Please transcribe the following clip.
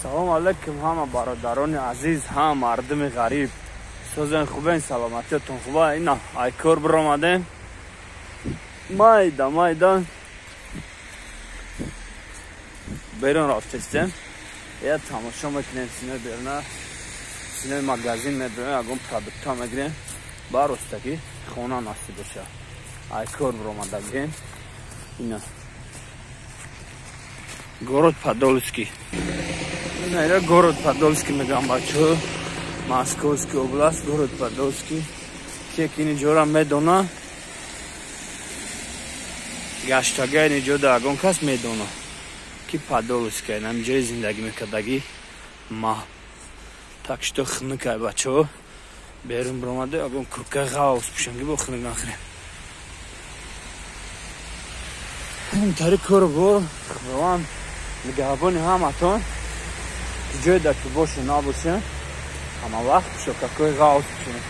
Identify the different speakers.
Speaker 1: Салом алейкум ҳама бародарони азиз, ҳама мардуми ғариб. Созен хубен, саломатиятон хуба. Ина айкор биромадем. Майда майда берун рафтестем. Я тамошо мекунем синои беруна. Синои магазин мебирем, ягон продукта мегирем. Баростаки хона насиб боша. Айкор биромадагем. Ина город Подольский. Ина город Подольский мегам бачо. Московский область, город Подольский. Ке ки ини ҷора медона. Гаштага ини ҷо да ягон кас медона. Ки Подольский, инам ҷои зиндагӣ мекардагӣ ма. Так что хунукай бачо. Берун биромаду ягон курткаи ғавз пӯшам ки бо хунук нахӯрем. Тари кору бор худованд нигаҳбони ҳаматон. Ки ҷое да ки боше набоше, ҳама вақт пӯшокакҳои ғавз пӯшем.